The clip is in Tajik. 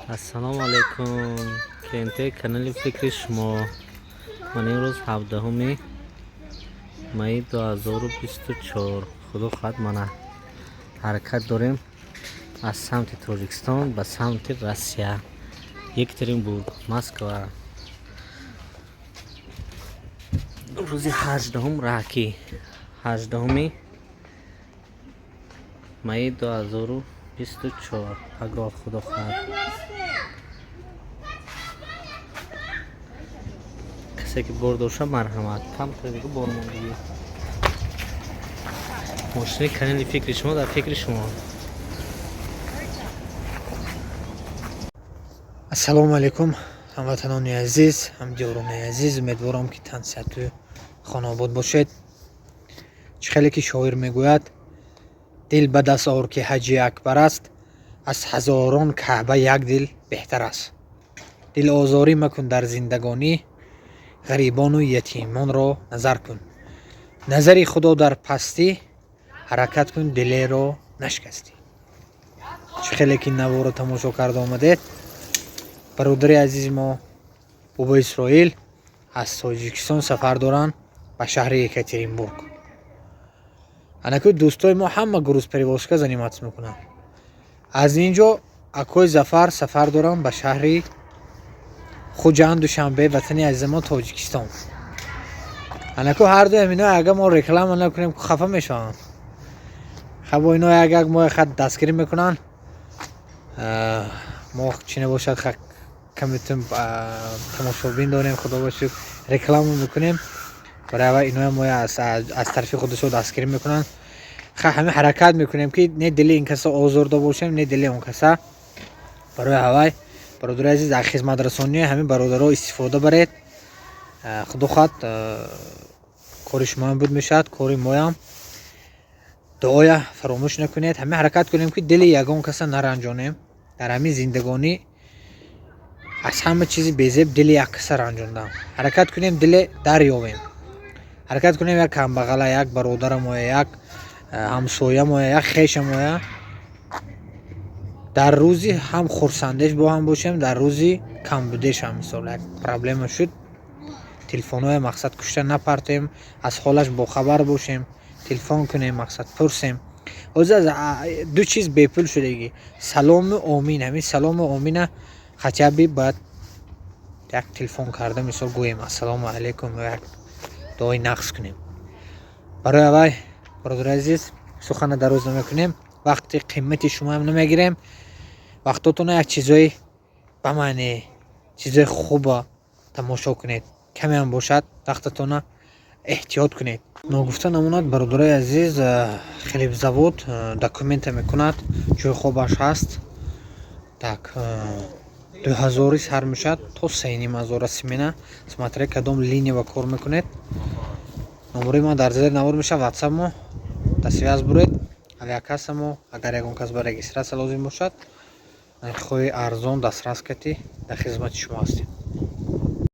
Ассалому алайкум, клиентои канали Фикри шумо. Ман имрӯз 17 майи 2024, худо хоҳад, мана ҳаракат дорем аз самти Тоҷикистон ба самти Россия, Екатеринбург, Москва. Рӯзи 18 раки, 18 майи 2024, пагоҳ, худо хоҳад. Касе ки бор дошта, марҳамат, камтар дига бор мондагӣ. Мошини канали Фикри шумо дар фикри шумо. Ассалому алайкум, ҳамватанони азиз, ҳамдиёрони азиз. Умедворам, ки тансиҳату хонаобод бошед. Чӣ хеле ки шоир мегӯяд: «Дил ба даст ор, ки ҳаҷи акбар аст, аз ҳазорон Каъба як дил беҳтар аст. Дилозорӣ макун дар зиндагонӣ, ғарибону ятимонро назар кун. Назари Худо дар пастӣ, ҳаракат кун, дилеро нашкастӣ». Чӣ хеле ки наворо тамошо карда омадед, бародари азизи мо Бобо Исроил аз Тоҷикистон сафар доранд ба шаҳри Екатеринбург. Анаку дӯстои мо ҳама грузперевозка заниматься мекунанд. Аз ин ҷо акои Зафар сафар доранд ба шаҳри Хуҷанд, Душанбе, ватани азизамон Тоҷикистон. Анаку ҳарду ҳамино агар мо реклама накунем, хафа мешаванд. Хабо ино як як моҳ хат дастгирӣ мекунанд. Мо чӣ набошад, камитун тамошобин дорем, худо ба шукр, реклама мекунем. Барои аввал иноя мо аз тарафи худашон дастгирӣ мекунанд. Ҳамин ҳаракат мекунем, ки не дили ин каса озорда бошем, не дили он каса. Барои ҳавай, бародари азиз, дар хизматрасонии ҳамин бародаро истифода баред. Худо хоҳад, кори шумоам буд мешавад, кори моям. Дуоя фаромӯш накунед. Ҳамин ҳаракат кунем, ки дили ягон каса наранҷонем. Дар ҳамин зиндагонӣ аз ҳама чизи безеб дили як каса ранҷондан. Ҳаракат кунем, диле дарёвем. Ҳаракат кунем, як камбағала, як бародарамоя, як ҳамсоямоя, як хешамоя дар рӯзи ҳам хурсандеш бо ҳам бошем, дар рӯзи камбудеш ҳам. Мисол, як проблема шуд, телефонҳоя мақсад кушта напартоем, аз ҳолаш бохабар бошем, телефон кунем, мақсад пурсем. Ҳозир аз ду чиз бепул шудагӣ: салому омин. Ҳамин салому омина хотя бы бояд як телефон карда, мисол, гӯем: «Ассалому алайкум», як дуои нақс кунем. Барои аввай, бародари азиз, сухана дароз намекунем, вақти қимати шумоам намегирем. Вақтотона як чизои ба маъне, чизои хуба тамошо кунед. Камеам бошад, вақтатона эҳтиёт кунед. Ногуфта намонад, бародарои азиз, хлебзавод документа мекунад, ҷои хобаш ҳаст. Так, 2000 сар мешавад то 3500 смена, смотря кадом линия ба кор мекунед. Номерои ман дар зери навор мешавад, ватсап мо дар связь буред, авиакасса мо. Агар ягон кас ба регистрация лозим бошад, нархҳои арзон дастрас кардӣ, дар хизмати шумо ҳастем.